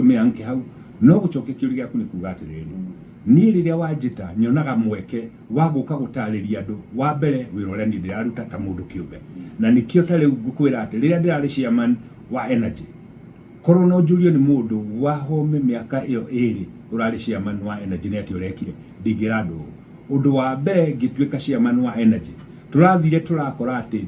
Tũmĩanke hau. No gũcokia kĩũria gĩaku nĩ kuga atĩrĩrĩ, niĩ rĩrĩa wanjĩta nyonaga mweke wa gũka gũtarĩria andũ wa mbere wĩra ũrĩa niĩ ndĩraruta ta mũndũ kĩũmbe. Na nĩkĩo ta rĩu ngũkwĩra atĩ rĩrĩa ndĩrarĩ chairman wa energy, korwo no njũrio nĩ mũndũ wa home mĩaka ĩyo 2 ũrarĩ chairman wa energy nĩ atĩa ũrekire, ndingĩra andũ ũũ. Ũndũ wa mbere ngĩtuĩka chairman wa energy, tũrathire tũrakora atĩ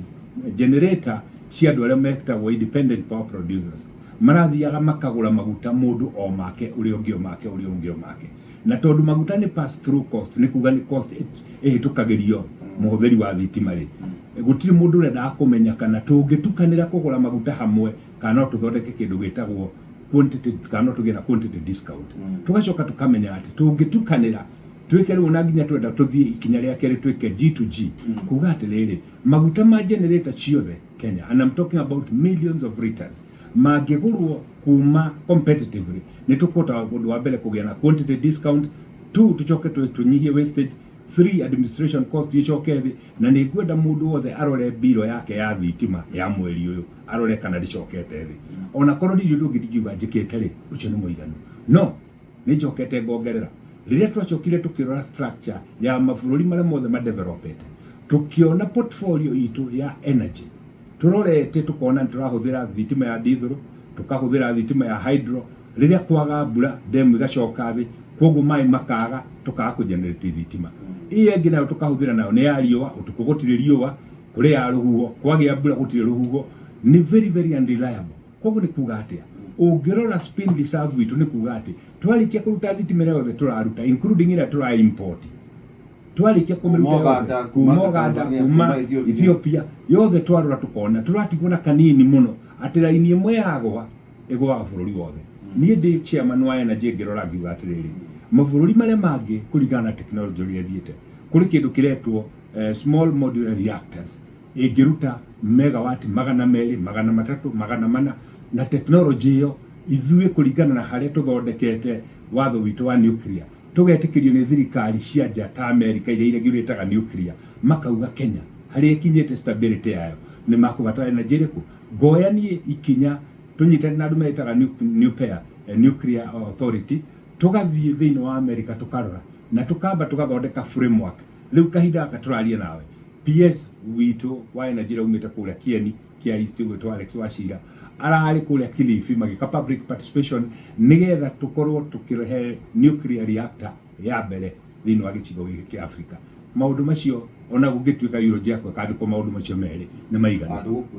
generator cia andũ arĩa metagwo independent power producers marathiaga makagũra maguta mũndũ o make, ũrĩa ũngĩ o make, ũrĩa ũngĩ o make. Na tondũ maguta nĩ pass through cost, nĩ kuga nĩ cost ĩhĩtũkagĩrio mũhũthĩri wa thitima rĩ, gũtirĩ mũndũ ũrendaga kũmenya kana tũngĩtukanĩra kũgũra maguta hamwe kana no tũthondeke kĩndũ gĩtagwo quantity, kana no tũgĩe na quantity discount. Tũgacoka tũkamenya atĩ tũngĩtukanĩra twĩke rĩu na nginya twenda tũthiĩ ikinya rĩa kerĩ twĩke G to G, kuga atĩrĩrĩ, maguta ma generator ciothe Kenya, and I'm talking about millions of liters, mangĩgũrwo kuma competitively, nĩ tũkũhota ũndũ wa mbere kũgĩa na quantity discount, two, tũcoke tũnyihie wastage, three, administration cost icoke thĩ. Na nĩ ngwenda mũndũ wothe arore mbiro yake ya thitima ya mweri ũyũ, arore kana ndĩcokete thĩ. Ona korwo ndirĩ ũndũ ũngĩ ndingiuga njĩkĩte rĩ, ũcio nĩ mũiganu. No nĩ njokete ngongerera, rĩrĩa twacokire tũkĩrora structure ya mabũrũri marĩa mothe madevelopete, tũkĩona portfolio itũ ya energy, tũrorete tũkona nĩ tũrahũthĩra thitima ya diesel, tũkahũthĩra thitima ya hydro. Rĩrĩa kwaga mbura, demu igacoka thĩ, koguo maĩ makaga, tũkaga kũgenerate thitima. Ĩyo ĩngĩ nayo tũkahũthĩra nayo nĩ ya riũa, ũtukũ gũtirĩ riũa, kũrĩ ya rũhuho, kwagĩa mbura gũtirĩ rũhuho, nĩ very very unreliable. Koguo nĩ kuga atĩa? Ũngĩrora spin reserve itũ, nĩ kuga atĩ twarĩkia kũruta thitima ĩrĩa yothe tũraruta, including ĩrĩa tũra import, twarĩkia kũmĩruta Kuma yothe, Uganda, kuma kuma Uganda, Tanzania, kuma kuma Ethiopia. Ethiopia yothe, twarora tukona tũratigwo na kanini mũno, atĩ raini ĩmwe yagwa ĩgwaga bũrũri wothe. Niĩ ndĩ chairman wa energy, ngĩrora ngiuga atĩrĩrĩ, mabũrũri marĩa mangĩ kũringana na technology ũrĩa ĩthiĩte, kũrĩ kĩndũ kĩretwo small modular reactors ĩngĩruta megawatt 200, 300, 400. Na technology ĩyo ithuĩ kũringana na harĩa tũthondekete watho witũ wa nuclear, tũgetĩkĩrio nĩ thirikari cia nja ta America iria iregulataga nuclear, makauga Kenya harĩa ĩkinyĩte stability yayo nĩ makũbatara energy ĩrĩkũ. Ngoya niĩ ikinya tũnyitane na andũ metaga nuclear, nuclear authority, tũgathiĩ thĩinĩ wa America, tũkarora na tũkamba tũgathondeka framework. Rĩu kahinda gaka tũraria nawe, PS witũ wa energy ũrĩa umĩte kũrĩa Kieni kĩa East gwĩtwo Alex Wachira ararĩ kũrĩa Kilifi magĩka public participation nĩgetha tũkorwo tũkĩrehe nuclear reactor ya mbere thĩinĩ wa gĩcigo gĩkĩ kĩa Africa. Maũndũ macio ona gũngĩtuĩka eulogy yakwa ĩkandĩkwo, maũndũ macio merĩ nĩ maigana. Handũ gũkua.